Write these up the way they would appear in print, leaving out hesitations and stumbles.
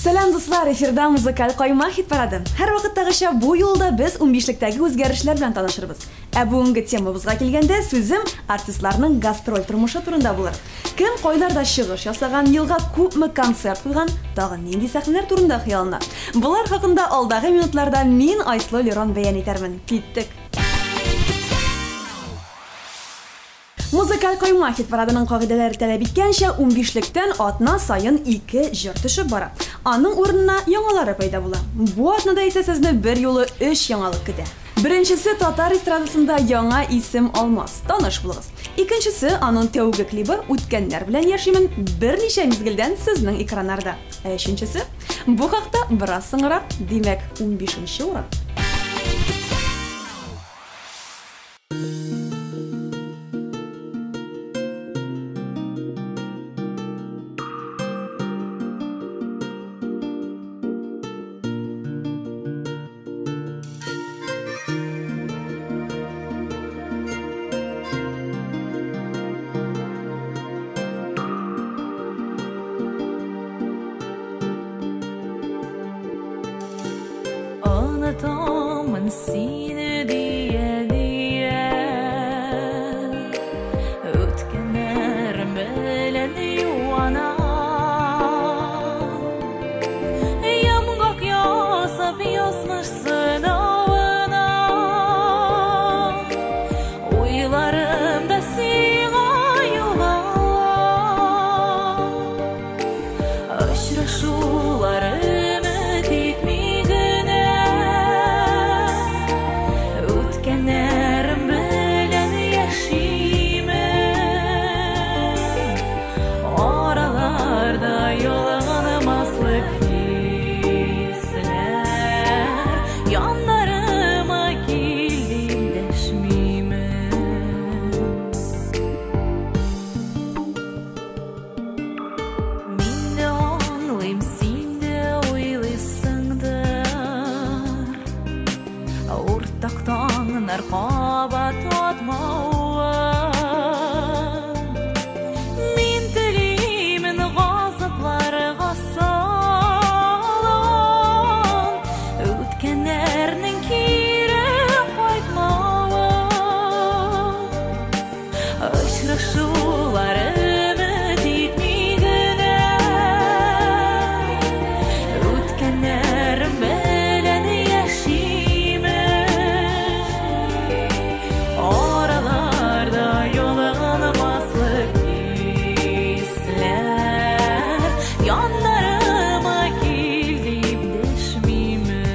Сәлам, дуслар! Эфирда музыкаль кайма хит-парады. Һәрвакыттагыча бу юлда без 15-лектәге үзгәрешләр белән танышырбыз. Ә бүгенге темабызга килгәндә, сүзем артистларның гастроль тормышы турында булыр. Кем кайларда чыгыш ясаган, елга күпме концерт куйган, тагын нинди сәхнәләр турында хыяллана. Болар хакында алдагы минутларда мин, Айсылу Лерон, бәян итәрмен. Киттек! Музыкаль кайма хит-парадының кагыйдәләре таләп иткәнчә, 15-лектән атна саен ике җыр төшеп бара. Аның урынына яңалары пәйда була. Бу атнада исә сезне бер юлы өч яңалык көтә. Беренчесе татар эстрадасында яңа исем Алмаз. Таныш булыгыз. Икенчесе аның тәүге клибы Үткәннәр белән яшимен берничә мизгелдән сезнең экраннарда. Ә өченчесе бу хакта бераз соңрак, димәк, 15 урын. Онытамын сине дия дия, Үткәннәрем белән юанам. Йомгак ясап язмыш сынавына, Уйларымда сиңа юлам. Очрашулар өмет итми генә, Үткәннәрем белән яшимен. Араларда ялганмаслык хисләр, Яннарыма кил дип дәшмимен. Мин дә аңлыйм, син дә уйлыйсыңдыр, Уртак таңнар кабат атмавын. Мин телимен газапларга салын, Үткәннәрнең кире кайтмавын. Очрашулар өмет итми генә, Үткәннәрем белән яшимен. Араларда ялганмаслык хисләр, Яннарыма кил дип дәшмимен.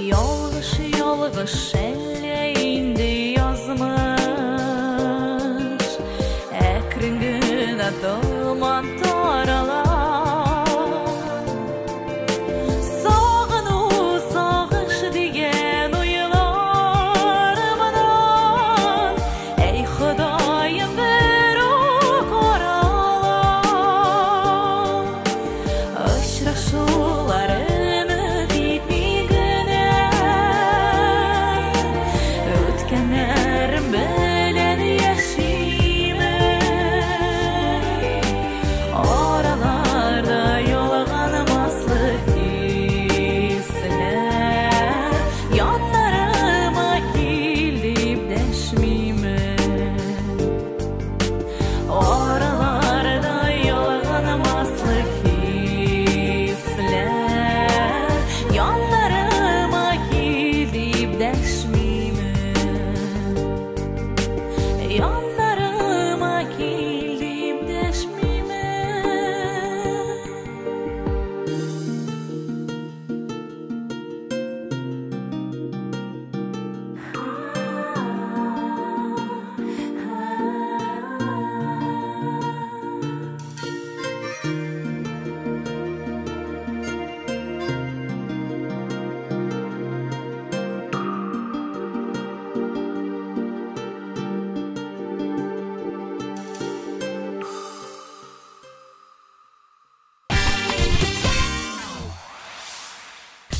Ялгыш, ялгыш әллә инде язмыш, Әкрен генә томан тарала. Сагыну, сагыш дигән уйларымнан, Әй, Ходаем, бер үк арала. Очрашулар өмет итми генә,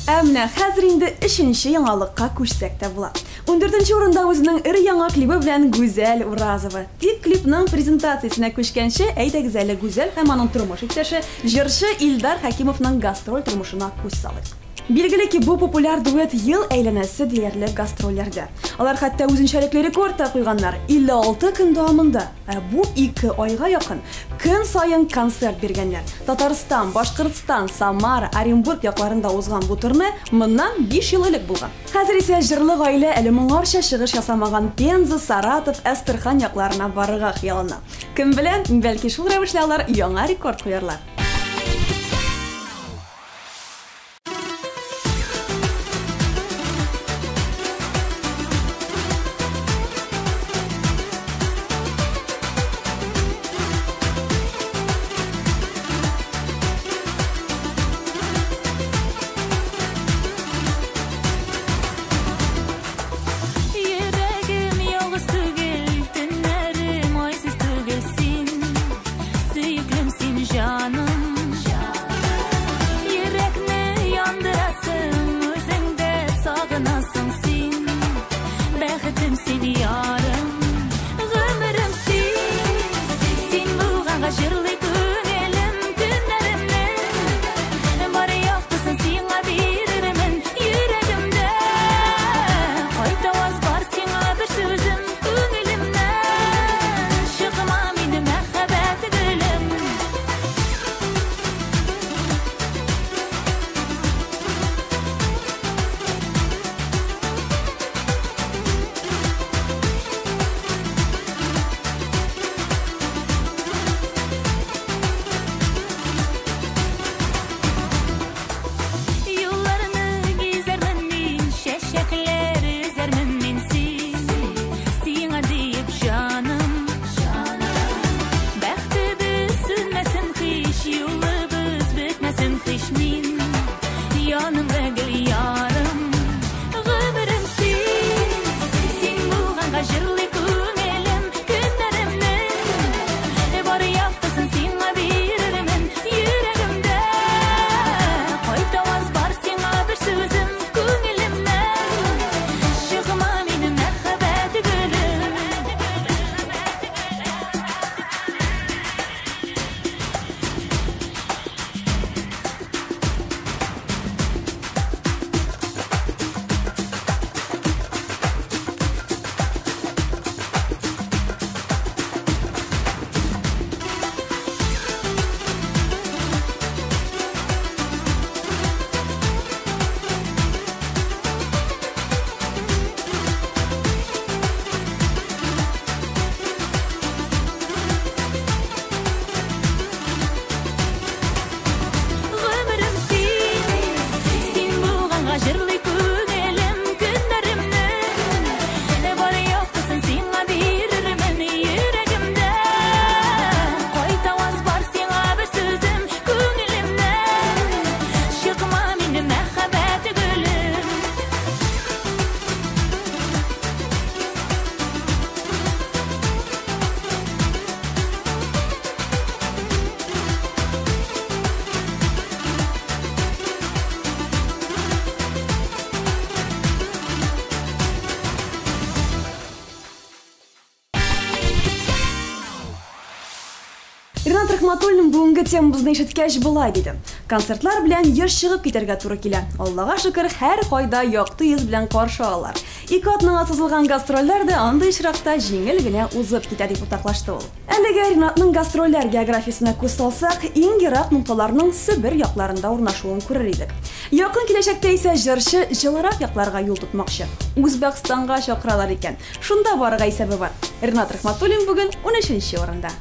Ә менә хәзер инде өченче яңалыкка күчсәк тә була. 14 урында үзенең өр-яңа клибы белән Гүзәл Уразова. Тик клипның презентациясенә күчкәнче, әйдәгез әле Гүзәл һәм аның тормыш иптәше, җырчы Илдар Хәкимовның гастроль тормышына күз салыйк. Билгеле ки, бу популяр дуэт ел әйләнәсе диярлек гастрольләрдә. Алар хәтта үзенчәлекле рекорд та куйганнар, 56 көн дәвамында, ә бу ике айга якын, көн саен концерт биргәннәр. Татарстан, Башкортстан, Самара, Оренбург якларында узган бу турне моннан 5 ел элек булган. Хәзер исә җырлы гаилә әле моңарча чыгыш ясамаган Пенза, Саратов, Әстерхан якларына барырга хыяллана. Кем белә, бәлки шул рәвешле алар яңа рекорд куярлар. Йөрәгем ялгыз түгел, төннәрем айсыз түгел син, сөеклем син җаным. Йөрәкне яндырасың, үзең дә сагынасың син, бәхетем син ярым, гомерем син. Син булганга җырлый күңелем көннәремнең, бар яктысын сиңа бирермен йөрәгемдә. Кайтаваз бар сиңа бер сүзем күңелемнән, чыкма минем мәхәббәт гөлем. Юлларны гизәрмен мин, чәчәкләр өзәрмен мин син, сиңа диеп җаным. Бәхтебез сүнмәсен һич, юлыбыз бетмәсен һич мин, янымда гел ярым, гомерем син. Син булганга җырлый күңелем көннәремнең, бар яктысын сиңа бирермен йөрәгемдә. Кайтаваз бар сиңа бер сүзем күңелемнән, чыкма минем мәхәббәт гөлем. Гомерем син, син булганга җырлый күңелем көннәремнең, бар яктысын сиңа бирермен йөрәгемдә. Кайтаваз бар сиңа бер сүзем күңелемнән, чыкма минем мәхәббәт гөлем. Ринат Рахматуллин бүгенге темабызны ишеткәч болай диде. Концертлар белән еш чыгып китәргә туры килә. Аллага шөкер, һәр кайда якты йөз белән каршы алалар. Ике атнага сузылган гастрольләр дә андый очракта җиңел генә узып китә дип уртаклашты ул. Әлегә Ринатның гастрольләр географиясенә күз салсак, иң ерак нокталарның Себер якларында урнашуын күрер идек. Якын киләчәктә исә җырчы җылырак якларга юл тотмакчы. Үзбәкстанга чакыралар икән. Шунда барырга исәбе бар. Ринат Рахматуллин бүген 13 урында.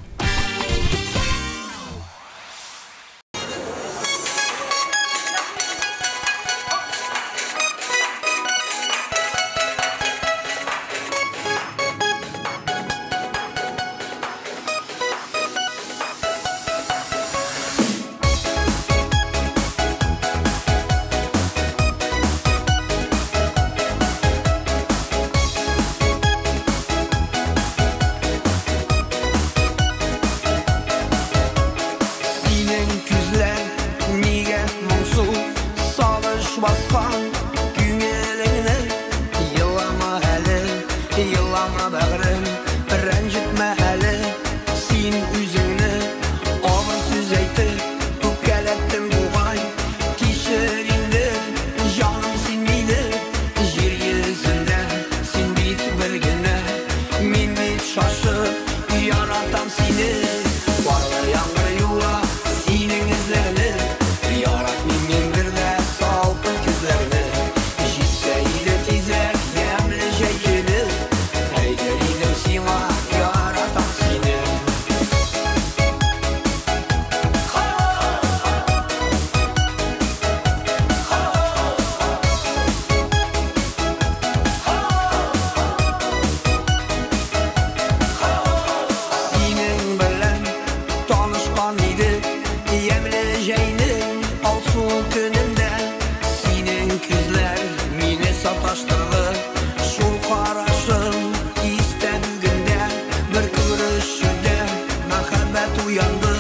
Баскан күңелеңне, елама әле, елама бәгърем, рәнҗетмә әле син үзеңне. Авыр сүз әйтеп үпкәләттем бугай, кичер инде, җаным, син мине. Җир йөзендә син бит бер генә, мин бит шашып яратам сине. Карлы яңгыр юа синең эзләрне, яратмыйм мин бер дә салкын көзләрне. Җитсә иде тизрәк ямьле җәй көне, әйтер идем сиңа яратам сине. Синең белән танышкан идек ямьле җәйнең алсу көнендә. Синең күзләр мине саташтырды, шул карашың истә бүген дә. Бер күрешүдә мәхәббәт уянды,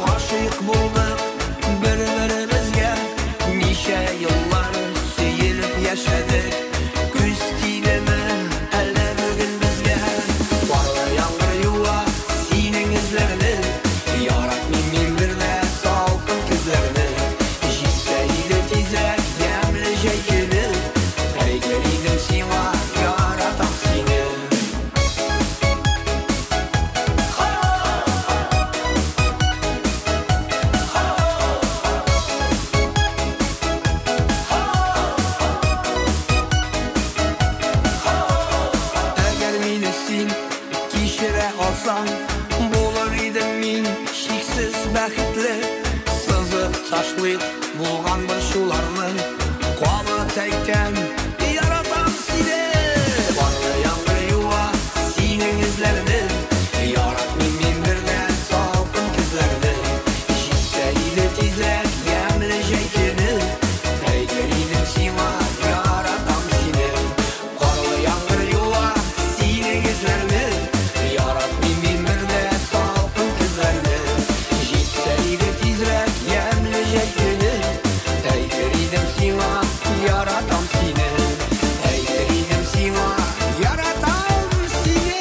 гашыйк булдык бер-беребезгә. Ничә еллар сөелеп яшәдек, күз тидеме әллә бүген безгә? Карлы яңгыр юа синең эзләрне, яратмыйм мин бер дә салкын көзләрне. Җитсә иде тизрәк ямьле җәй көне, әйтер идем сиңа яратам сине. Әгәр мине син кичерә алсаң, булыр идем мин чиксез бәхетле. Сызып ташлыйк булган борчуларны, кабат әйтәм, яратам сине. Карлы яңгыр юа синең эзләрне, яратмыйм мин бер дә салкын көзләрне. Җитсә иде тизрәк ямьле җәй көне, әйтер идем сиңа яратам сине. Карлы яңгыр юа синең эзләрне, яратмыйм мин бер дә салкын көзләрне. Җитсә иде тизрәк ямьле җәй көне, әйтер идем сиңа яратам сине. Әйтер идем сиңа яратам сине.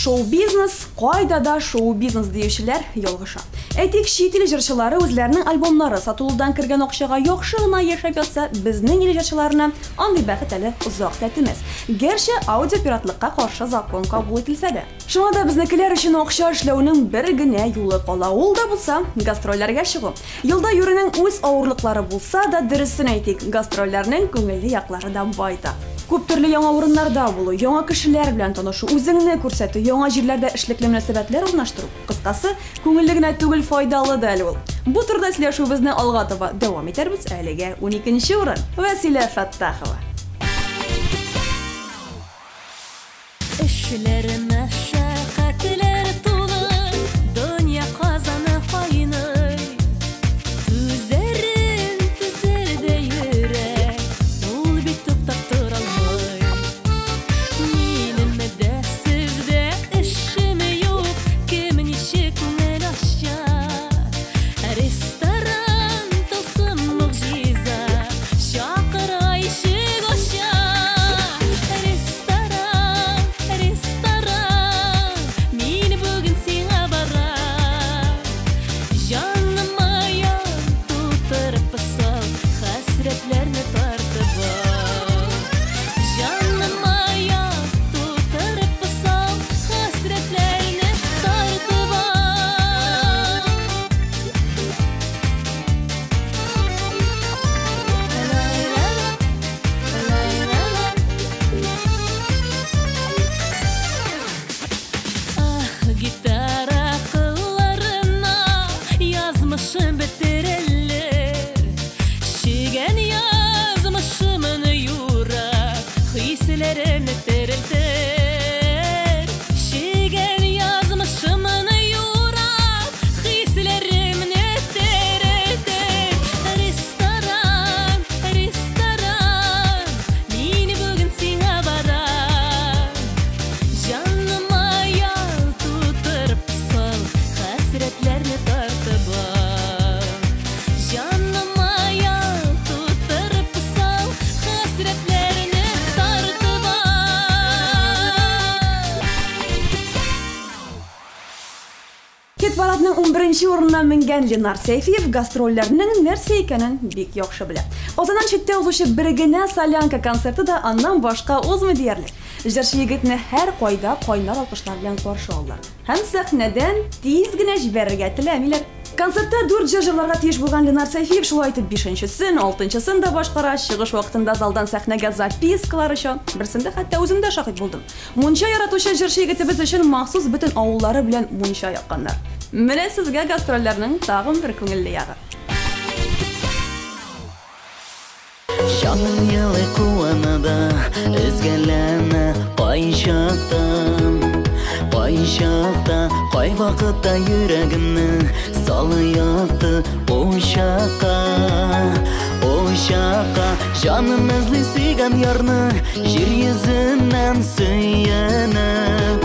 Шоу-бизнес кайда да шоу-бизнес диючеләр ялгыша. Әйтик, чит ил җырчылары үзләренең альбомнары сатылудан кергән акчага яхшы гына яшәп ятса, безнең ил җырчыларына андый бәхет әле озак тәтемәс. Гәрчә аудиопиратлыкка каршы закон кабул ителсә дә. Шуңа да безнекеләр өчен акча эшләүнең бер генә юлы кала. Ул да булса гастрольләргә чыгу. Юлда йөрүнең үз авырлыклары булса да, дөресен әйтик, гастрольләрнең күңелле яклары да байтак. Күп төрле яңа урыннарда булу, яңа кешеләр белән танышу, үзеңне күрсәтү, яңа җирләрдә эшлекле мөнәсәбәтләр урнаштыру. Кыскасы, күңелле генә түгел, файдалы да әле ул. Бу турыда сөйләшүебезне алга таба дәвам итәрбез. Әлегә 12 урын. Вәсилә Фәттахова. Эшләр, мәшәкатьләр тулы, дөнья казаны кайный. Түзәрен түзәр дә йөрәк, ул бит туктап тора алмый. Минем дә сездә эшем юк, кем ничек күңел ача. Ресторан тылсым могҗиза, чакыра ишек ача. Ресторан, ресторан. Хит-парадның 11 урынына менгән Ленар Сәйфиев гастрольләрнең нәрсә икәнен бик яхшы белә. Казаннан читтә узучы бер генә солянка концерты да аннан башка узмый диярлек. Җырчы егетне һәр кайда кайнар алкышлар белән каршы алдылар. Һәм сәхнәдән тиз генә җибәрергә теләмиләр. Концертта 4 җыр җырларга тиеш булган Ленар Сәйфиев шулай итеп 5-нчесен, 6-нчысын да башкара. Чыгыш вакытында залдан сәхнәгә запискалар оча. Берсендә хәтта үзем дә шаһит булдым. Мунча яратучы җырчы егетебез өчен махсус бөтен авыллары белән мунча якканнар. Менә сезгә гастрольләрнең тагын бер күңелле ягы. Җаным елый куана да, өзгәләнә кайчакта, кайчакта, кай вакытта йөрәгемне салыякты учакка, учакка. Җаным эзли сөйгән ярны, җир йөзеннән сөенеп,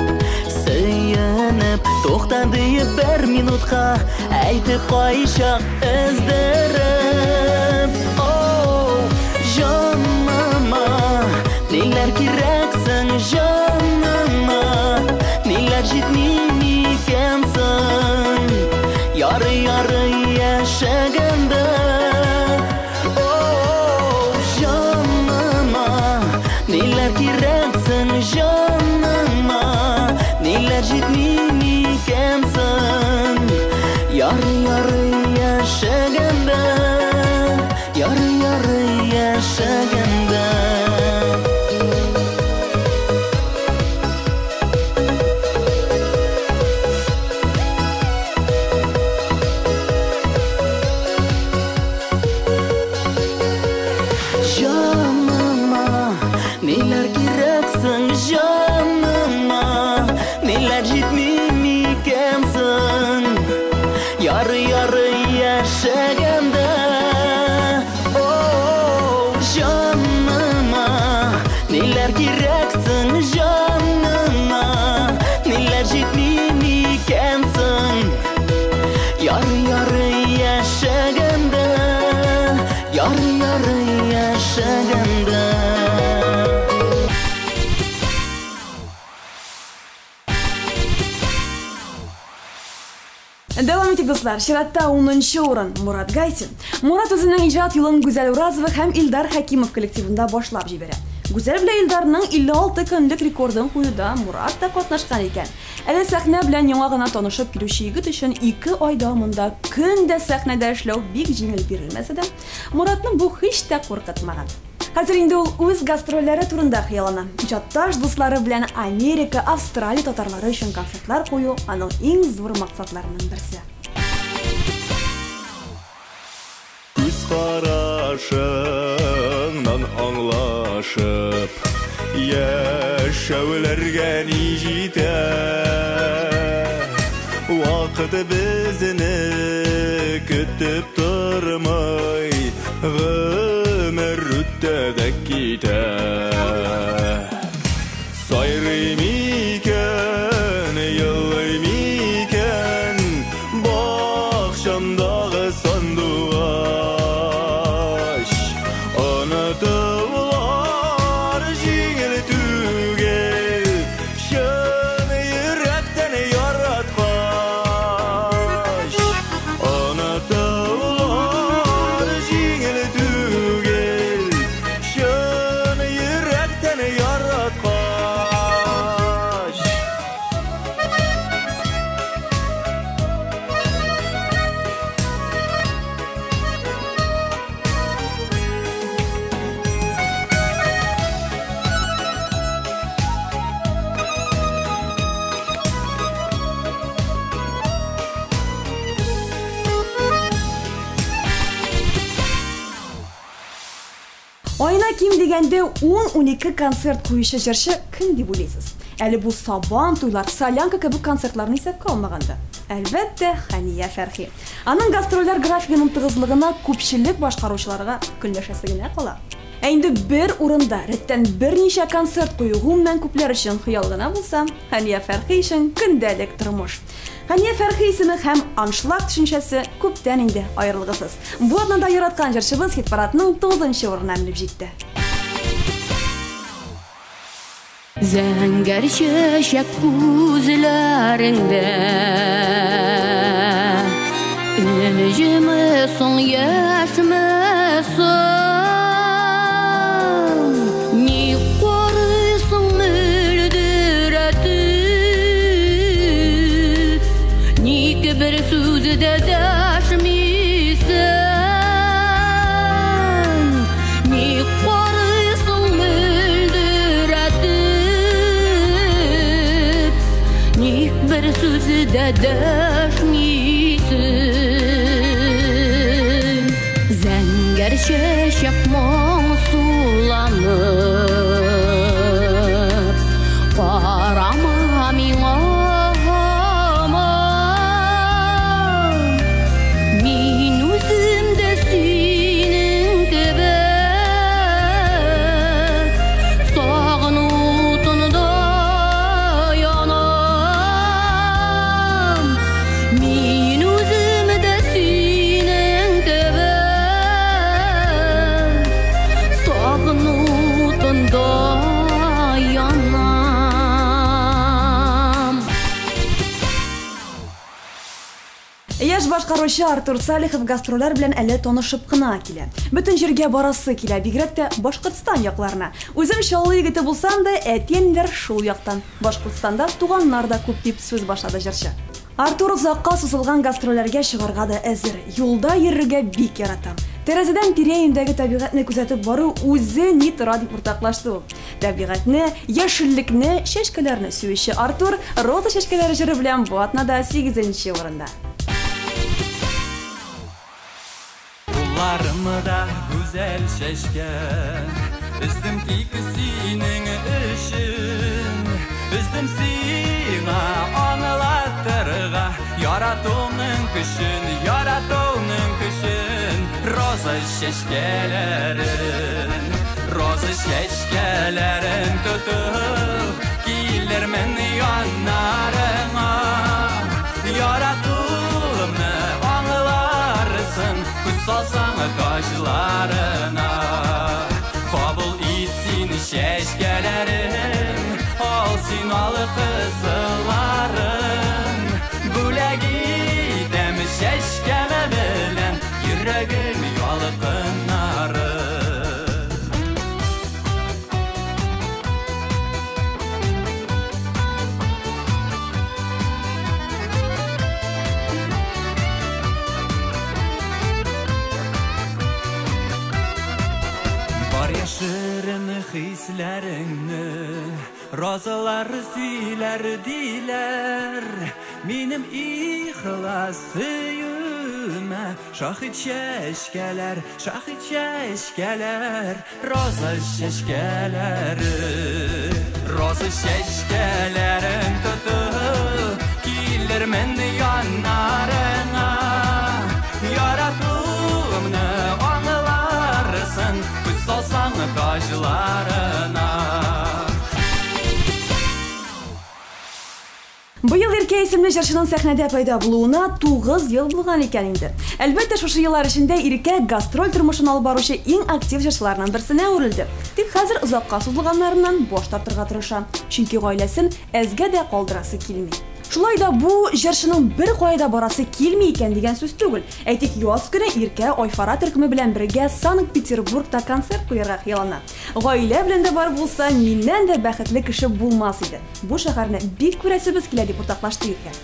сөенеп, тукта диеп бер минутка, әйтеп кайчак өздереп. Җаныма, ниләр кирәксең, җаныма, ниләр җитми микәнсең, ярый-ярый яшәгәндә. О, җаныма, ниләр кирәксең, җаныма, ниләр җитми микәнсең, ярый-ярый яшәгәндә, ярый-ярый яшәгәндә. Җаныма, ниләр кирәксең, җаныма, ниләр җитми микәнсең, ярый-ярый яшәгәндә. О, җаныма, ниләр кирәксең, җаныма, ниләр җитми микәнсең, ярый-ярый яшәгәндә, ярый-ярый яшәгәндә. Дәвам итик, дуслар. Чиратта 10 урын Мурат Гайсин. Мурат үзенең иҗат юлын Гүзәл Уразова һәм Илдар Хәкимов коллективында башлап җибәрә. Гүзәл белән Илдарның 56 көнлек рекордын куюда Мурат та катнашкан икән. Әле сәхнә белән яңа гына танышып килүче егет өчен 2 ай дәвамында көн дә сәхнәдә эшләү бик җиңел бирелмәсә дә, Муратны бу һич тә куркытмаган. Хәзер инде ул үз гастрольләре турында хыяллана. Иҗатташ дуслары белән Америка, Австралия татарлары өчен концертлар кую аның иң зур максатларының берсе. Күз карашыңнан аңлашып, яшәүләргә ни җитә? Вакыт безне көтеп тормый, гомер үтә дә китә. Сайрый микән, елый микән, бакчамдагы сандугач. Онытулар җиңел түгел, чын йөрәктән яраткач. Онытулар җиңел түгел, чын йөрәктән яраткач. Айына ким дигәндә 10-12 концерт куючы җырчы кем дип уйлыйсыз? Әле бу сабан туйлар, солянка кебек концертларны исәпкә алмаганда. Әлбәттә, Хәния Фәрхи. Аның гастрольләр графигының тыгызлыгына күпчелек башкаручыларга көнләшәсе генә кала. Ә инде бер урында рәттән берничә концерт кую гомумән күпләр өчен хыял гына булса, Хәния Фәрхи өчен көндәлек тормыш. Хәния Фәрхи исеме һәм аншлаг төшенчәсе күптән инде аерылгысыз. Бу атнада яраткан җырчыбыз хит-парадның 9 урынына менеп җитте. Зәңгәр чәчәк күзләреңдә, Ник бер сүз дә дәшмисең? Ник карыйсың мөлдерәтеп? Ник бер сүз дә дәшмисең? Зәңгәр чәчәк моңсуланып, карама миңа һаман. Мин үзем дә синең кебек сагыну утында янам. Мин үзем дә синең кебек сагыну утында янам. Яшь башкаручы Артур Салихов гастрольләр белән әле танышып кына килә. Бөтен җиргә барасы килә, бигрәк тә Башкортстан якларына. Үзем Чаллы егете булсам да, әти-әниләр шул яктан. Башкортстанда туганнар да күп дип сүз башлады җырчы. Артур озакка сузылган гастрольләргә чыгарга да әзер. Юлда йөрергә бик яратам. Тәрәзәдән тирә-юньдәге табигатьне күзәтеп бару үзе ни тора дип уртаклашты ул. Табигатьне, яшеллекне, чәчкәләрне сөюче Артур Роза чәчкәләре җыры белән бу атнада 8 урында. Кулларымда гүзәл чәчкә, өздем тик синең өчен. Өздем сиңа аңлатырга яратуның көчен, яратуның көчен. Роза чәчкәләрен, роза чәчкәләрен тотып килермен яннарыңа. Яратуымны аңларсың, күз салсаң кашларына. Кабул ит син чәчкәләрен, ал син ал кызылларын. Бүләк итәм чәчкәм белән йөрәгем ялкыннарын. Бар яшерен хисләреңне розалар сөйләр диләр. Минем ихлас сөюемә шаһит чәчкәләр, шаһит чәчкәләр. Роза чәчкәләре, роза чәчкәләрен тотып килермен яннарыңа. Яратуымны аңларсың, күз салсаң кашларына. Быел Иркә исемле җырчының сәхнәдә пәйда булуына 9 ел булган икән инде. Әлбәттә, шушы еллар эчендә Иркә гастроль тормышын алып баручы иң актив җырчыларның берсенә әверелде. Тик хәзер озакка сузылганнарыннан баш тартырга тырыша, чөнки гаиләсен әзгә дә калдырасы килми. Шулай да бу җырчының бер кая да барасы килми икән дигән сүз түгел. Әйтик, яз көне Иркә Айфара төркеме белән бергә Санкт-Петербургта концерт куярга хыяллана. Гаилә белән дә барып булса, миннән дә бәхетле кеше булмас иде. Бу шәһәрне бик күрәсебез килә дип уртаклашты Иркә.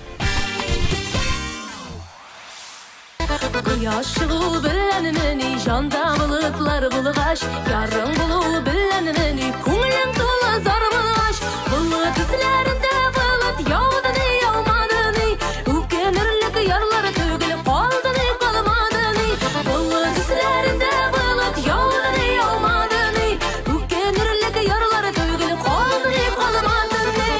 Кояш чыгу белән мени җанда болытлар булгач, ярың булу белән мени күңелем тулы зар булгач, болыт өсләрендә болыт яуды ни, яумады ни, үкенерлек ярлар түгел калды ни, калмады ни. Болыт өсләрендә болыт яуды ни, яумады ни, үкенерлек ярлар түгел калды ни, калмады ни.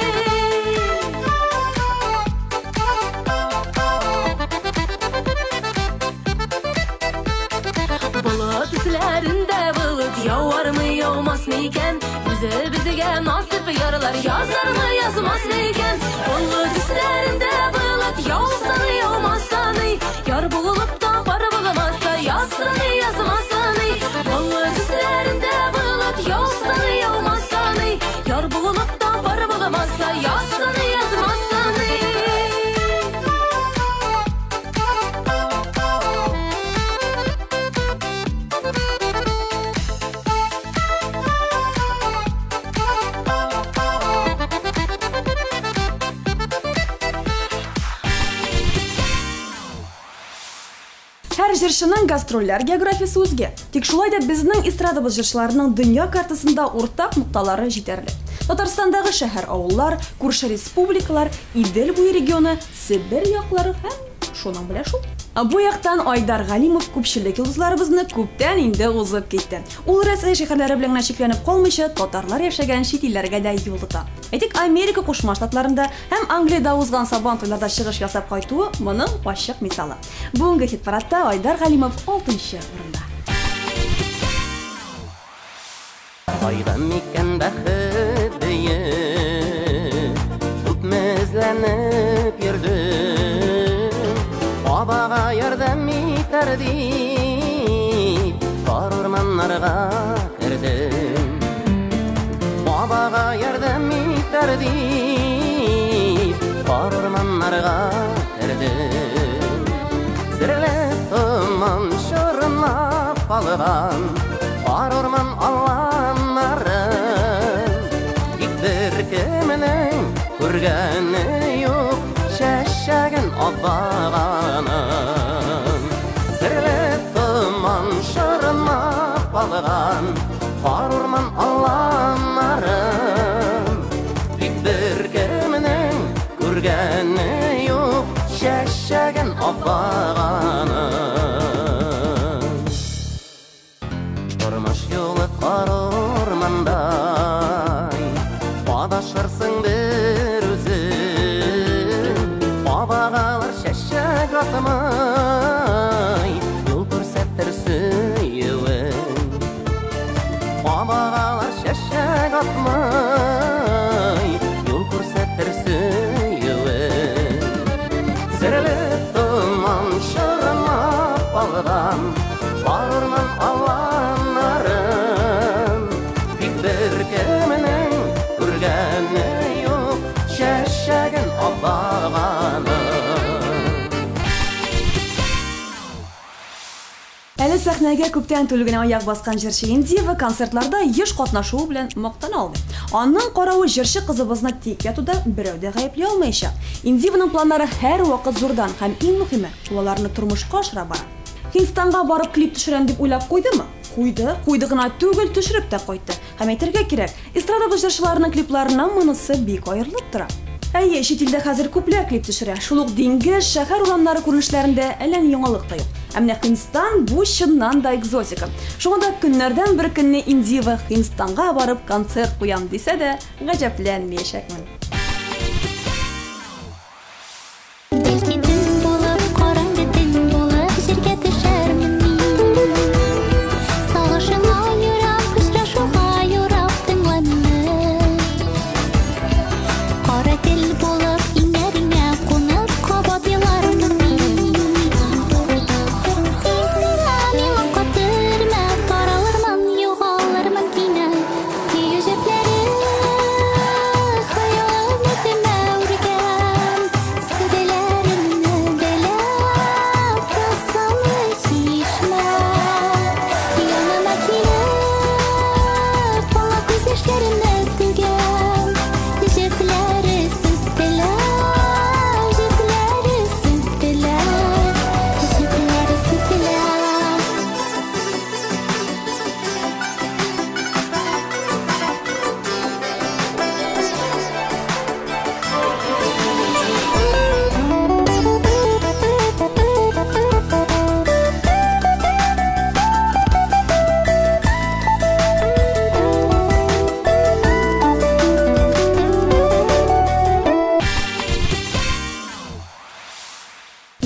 Болыт өсләрендә болыт явармы, яумасмы икән? Үзе безгә насыйп ярлар язармы, язмасмы икән? Болыт өсләрендә болыт яуса ни, яумаса ни, яр булып та пар булмаса, язса ни, язмаса ни. Болыт өсләрендә болыт яуса ни, яумаса ни, яр булып та пар булмаса, язса ни, язмаса ни. Һәр җырчының гастрольләр географиясе үзгә. Тик шулай да безнең эстрадабыз җырчыларының дөнья картасында уртак нокталары җитәрлек. Татарстандагы шәһәр-авыллар, күрше республикалар, Идел буе регионы, Себер яклары һәм шуның белән шул. Бу яктан Айдар Галимов күпчелек йолдызларыбызны күптән инде узып китте. Ул Рәсәй шәһәрләре белән генә чикләнеп калмыйча, татарлар яшәгән чит илләргә дә юл тота. Әйтик, Америка Кушма Штатларында һәм Англиядә узган Сабан туйларда чыгыш ясап кайтуы моның ачык мисалы. Бүгенге хит-парадта Айдар Галимов 6нчы урында. Кайда микән бәхет бөек, күпме эзләнеп йөрдем, бабага ярдәм итәр дип, тар урманнарга кердем. Бабага ярдәм итәр дип, тар урманнарга кердем. Серле томан чорнап алган кар урман аланнарын, тик беркемнең күргәне юк чәчәген абаганын. Серле томан чорнап алган кар урман аланнарын, тик беркемнең күргәне юк чәчәген абаганын. Тормыш юлы кар урмандай, адашырсың бер үзең. Абагалар чәчәк атмый, юл күрсәтер сөюең. Абагалар чәчәк атмый, юл күрсәтер сөюең. Серле томан чорнап алган кар урман аланнарын, тик беркемнең күргәне юк чәчәген абаганын. Әле сәхнәгә күптән түгел генә аяк баскан җырчы Индива концертларда еш катнашуы белән мактана алды. Аның каравы җырчы кызыбызны тик ятуда берәү дә гаепли алмаячак. Индиваның планнары һәрвакыт зурдан һәм иң мөһиме, ул аларны тормышка ашыра бара. Һиндстанга барып клип төшерәм дип уйлап куйдымы? Куйды, куйды гына түгел, төшереп тә кайтты. Һәм әйтергә кирәк, эстрадабыз җырчыларының клипларыннан монысы бик аерылып тора. Әйе, чит илдә хәзер күпләр клип төшерә. Шул ук диңгез, шәһәр урамнары күренешләрендә әллә ни яңалык та юк. Ә менә Һиндстан бу чыннан да экзотика. Шуңа да көннәрдән бер көнне Индива Һиндстанга барып концерт куям дисә дә, гаҗәпләнмәячәкмен. Бәлки төн булып, караңгы төн булып, җиргә төшәрмен мин. Сагышыңа юрап, очрашуга юрап, тыңла мине. Кара тел булып, иңнәреңә кунып, кабат елармын мин. Син миңа, миңа катырма, таралырмын, югалырмын кинәт. Сөю җепләре хыялым өтемә үргән. Сүзләремне бәләп, тылсымлы чишмә. Янына килеп, аңа күз яшьләремне түгәм. Җепләре сүтелә, җепләре сүтелә, җепләре сүтелә.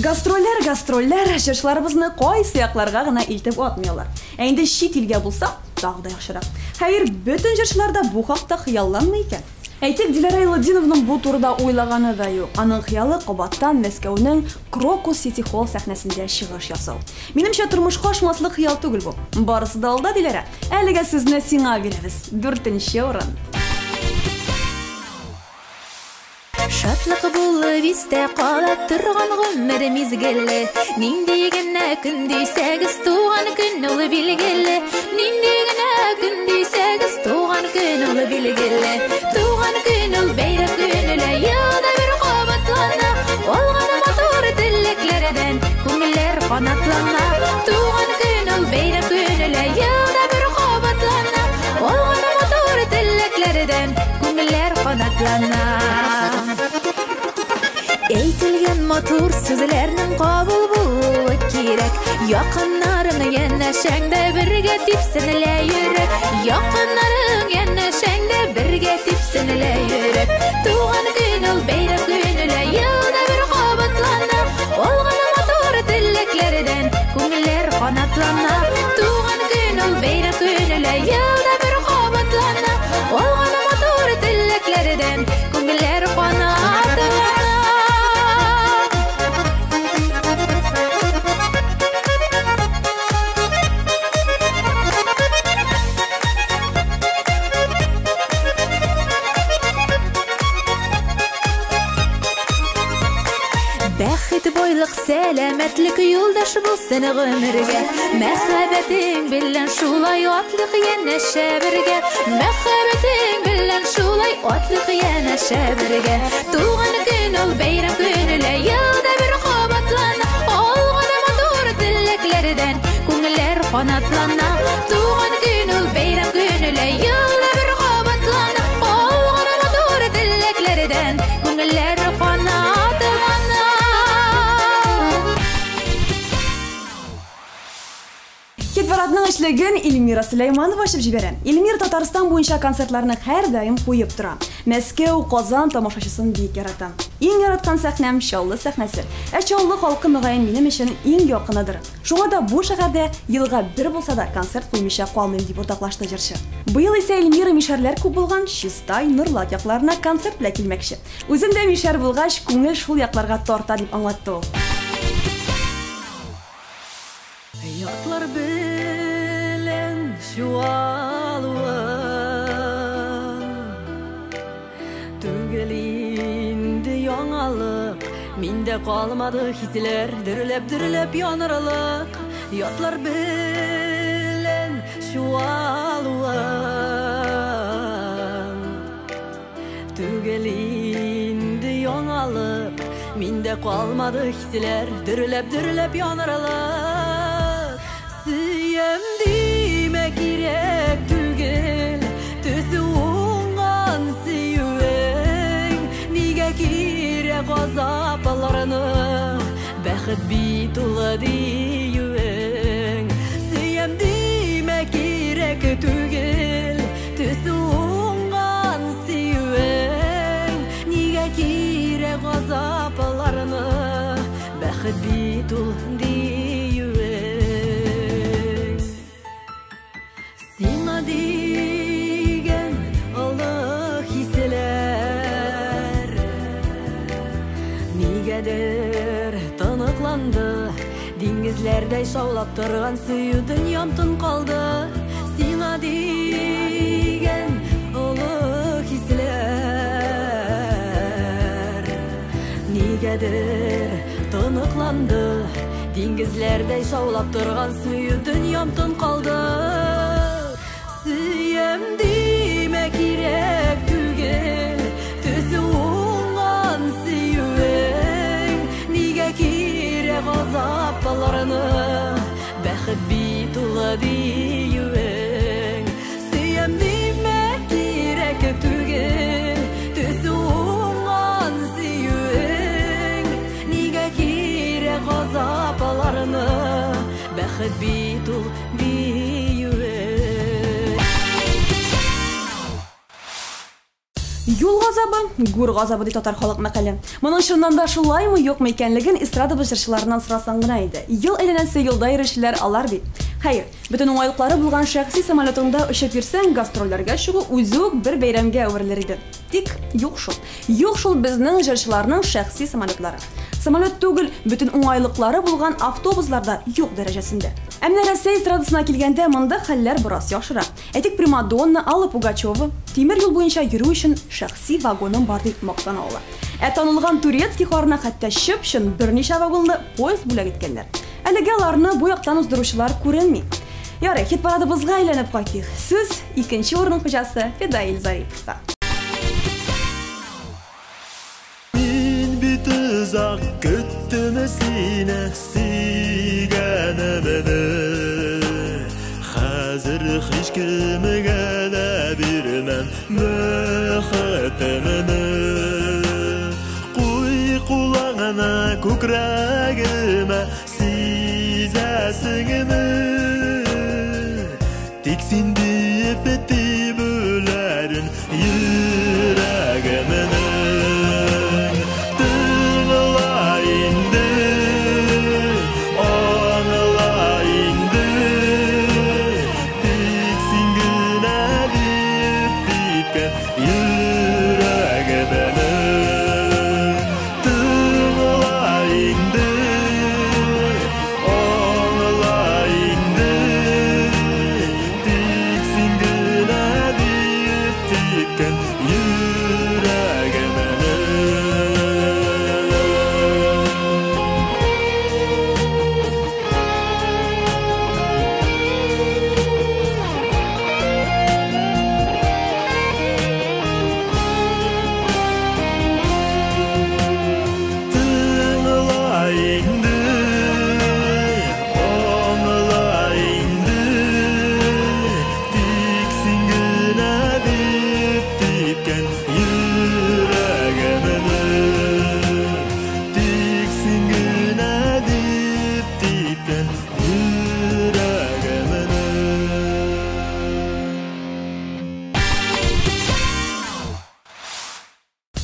Гастрольләр, гастрольләр, җырчыларыбызны кайсы якларга гына илтеп атмыйлар. Ә инде чит илгә булса, тагы да яхшырак. Хәер, бөтен җырчылар да бу хакта хыялланмый икән. Әйтик, Диләрә Илудинованың бу турыда уйлаганы да юк. Аның хыялы кабаттан Мәскәүнең Крокус Сити Холл сәхнәсендә чыгыш ясау. Минемчә, тормышка ашмаслык хыял түгел бу. Барысы да алда, Диләрә. Әлегә сүзне сиңа бирәбез. 4нче урын. Шатлык булып истә кала торган гомер мизгеле. Нинди генә көн дисәгез, туган көн ул билгеле. Нинди генә көн дисәгез, туган көн ул билгеле. Туган көн ул бәйрәм көне лә, елда бер кабатлана. Алган матур теләкләрдән күңелләр канатлана. Туган көн ул бәйрәм көне лә, елда бер кабатлана. Алган матур теләкләрдән күңелләр канатлана. Әйтелгән матур сүзләрнең кабул булуы кирәк. Якыннарың янәшәңдә бергә типсен лә йөрәк. Якыннарың янәшәңдә бергә типсен лә йөрәк. Туган көн ул бәйрәм көне лә, елда бер кабатлана. Алган матур теләкләрдән күңелләр канатлана. Туган көн ул бәйрәм көне лә, елда бер кабатлана. Алган матур теләкләрдән күңелләр канатлана. Бәхет, байлык, сәламәтлек юлдаш булсын гомергә. Мәхәббәтең белән шулай атлык янәшә бергә. Мәхәббәтең белән шулай атлык янәшә бергә. Туган көн ул бәйрәм көне лә, елда бер кабатлана. Алган матур теләкләрдән күңелләр канатлана. Туган көн ул бәйрәм көне лә, елда бер кабатлана. Алган матур теләкләрдән күңелләр канатлана. Хит-парадның эшлеген Эльмира Сөләйманова ачып җибәрә. Эльмира Татарстан буенча концертларны һәрдаим куеп тора. Мәскәү, Казан тамашачысын бик ярата. Иң яраткан сәхнәм Чаллы сәхнәсе. Ә Чаллы халкы мөгаен минем өчен иң якыныдыр. Шуңа да бу шәһәрдә елга бер булса да концерт куймыйча калмыйм, дип уртаклашты җырчы. Быел исә Эльмира мишәрләр күп булган Чистай, Нурлат якларына концерт белән килмәкче. Үзем дә мишәр булгач, күңел шул якларга тарта, дип аңлатты ул. Ятлар белән чуалуым түгел инде яңалык, миндә калмады хисләр, дөрләп-дөрләп янарлык. Ятлар белән чуалуым түгел инде яңалык, миндә калмады хисләр, дөрләп-дөрләп янарлык. Сөям димә кирәк түгел, төсе уңган сөюең. Нигә кирәк газапларны, бәхет бит ул диюең. Сөям димә кирәк түгел, төсе уңган сөюең. Нигә кирәк газапларны, бәхет бит ул диюең. Сиңа дигән олы хисләр нигәдер тоныкланды, диңгезләрдәй шаулап торган сөю дөньям тын калды. Сиңа дигән олы хисләр нигәдер тоныкланды, диңгезләрдәй шаулап торган сөю дөньям тын калды. Сөям димә кирәк түгел, төсе уңган сөюең. Нигә кирәк газапларны, бәхет бит ул диюең. Сөям димә кирәк түгел, төсе уңган сөюең. Нигә кирәк газапларны, бәхет бит ул диюең. Юл газабы, гүр газабы ди татар халык мәкале. Моның чыннан да шулаймы, юкмы икәнлеген эстрадабыз җырчыларыннан сорасаң гына иде. Ел әйләнәсе юлда йөрүчеләр алар бит. Хәер, бөтен уңайлыклары булган шәхси самолетыңда очып йөрсәң, гастрольләргә чыгу үзе үк бер бәйрәмгә әверелер иде. Тик юк шул. Юк шул безнең җырчыларның шәхси самолетлары. Самолет түгел, бөтен уңайлыклары булган автобуслар да юк дәрәҗәсендә. Ә менә Рәсәй эстрадасына килгәндә, монда хәлләр бераз яхшырак. Әйтик, Примадонна, Алла Пугачева тимер юл буенча йөрү өчен шәхси вагоным бар дип мактана ала. Ә танылган турецкий хорына хәтта чып-чын берничә вагонлы поезд бүләк иткәннәр. Әлегә аларны бу яктан уздыручылар күренми. Ярый, хит-парадыбызга әйләнеп кайтыйк. Сүз икенче урын хуҗасы Фидаил Зариповта. Мин бит озак көттем Сине сөйгәнемне хәзер һичкемгә дә бирмәм бәхетемне. Куй кулыңны күкрәгемә, сизәсеңме? Тик син диеп тибүләрен йөрәгемнең. Тыңла инде, аңла инде, тик син генә дип типкән йөрәгемнең. Тыңла инде, аңла инде, тик син генә дип типкән йөрәгемнең. Тыңла инде, аңла инде, тик син генә дип типкән йөрәгемнең. Тик син генә дип типкән йөрәгемнең.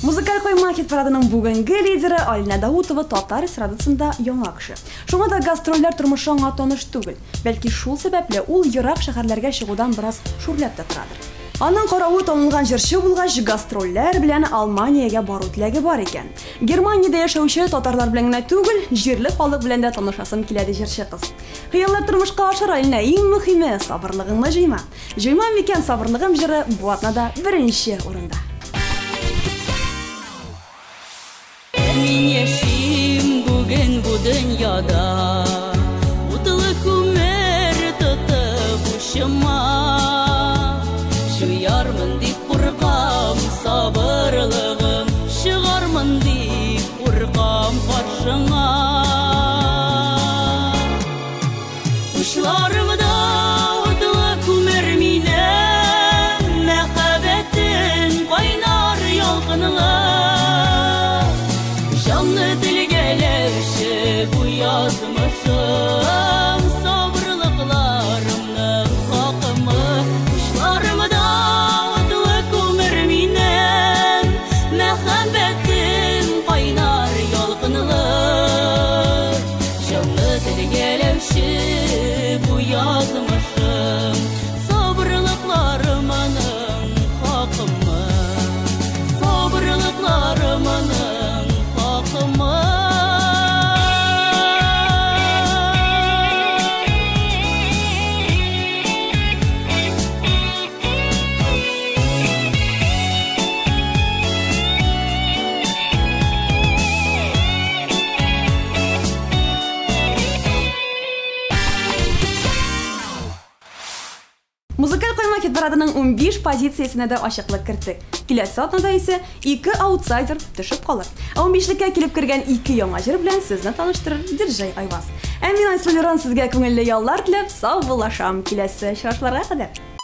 Музыкаль койма хит-парадының бүгенге лидеры Алинә Даутова татар эстрадасында яңа кеше. Шуңа да гастрольләр тормышы аңа таныш түгел. Бәлки шул сәбәпле ул ерак шәһәрләргә чыгудан бераз шүрләп тә торадыр. Аның каравы танылган җырчы булгач, гастрольләр белән Алманиягә бару теләге бар икән. Германиядә яшәүче татарлар белән генә түгел, җирле халык белән дә танышасым килә, ди җырчы кыз. Хыяллар тормышка ашыр, Алинә, иң мөһиме сабырлыгыңны җыйма. Җыймам микән сабырлыгым җыры бу атнада беренче урында. Мин яшим бүген бу дөньяда, утлы күмер тотып учыма. Чуярмын дип куркам, сабырлыгым чыгармын дип куркам каршыңа. Учларымда утлы күмер минем, мәхәббәтем кайнар ялкынлы. Җанны телгәләүче бу язмышым, сабырлыкларымның хакымы. Учларымда утлы күмер минем, мәхәббәтем кайнар ялкынлы. Җанны телгәләүче бу язмышым, сабырлыкларымның хакымы. Сабырлыкларымның хакымы. Музыкаль койма хит-парадының 15 позициясенә дә ачыклык керттек. Киләсе атнада исә ике аутсайдер төшеп калыр. Ә 15леккә килеп кергән ике яңа җыр белән сезне таныштырыр Диджей Айваз. Ә мин Айсылу Лерон сезгә күңелле яллар теләп саубуллашам. Киләсе очрашуларга кадәр.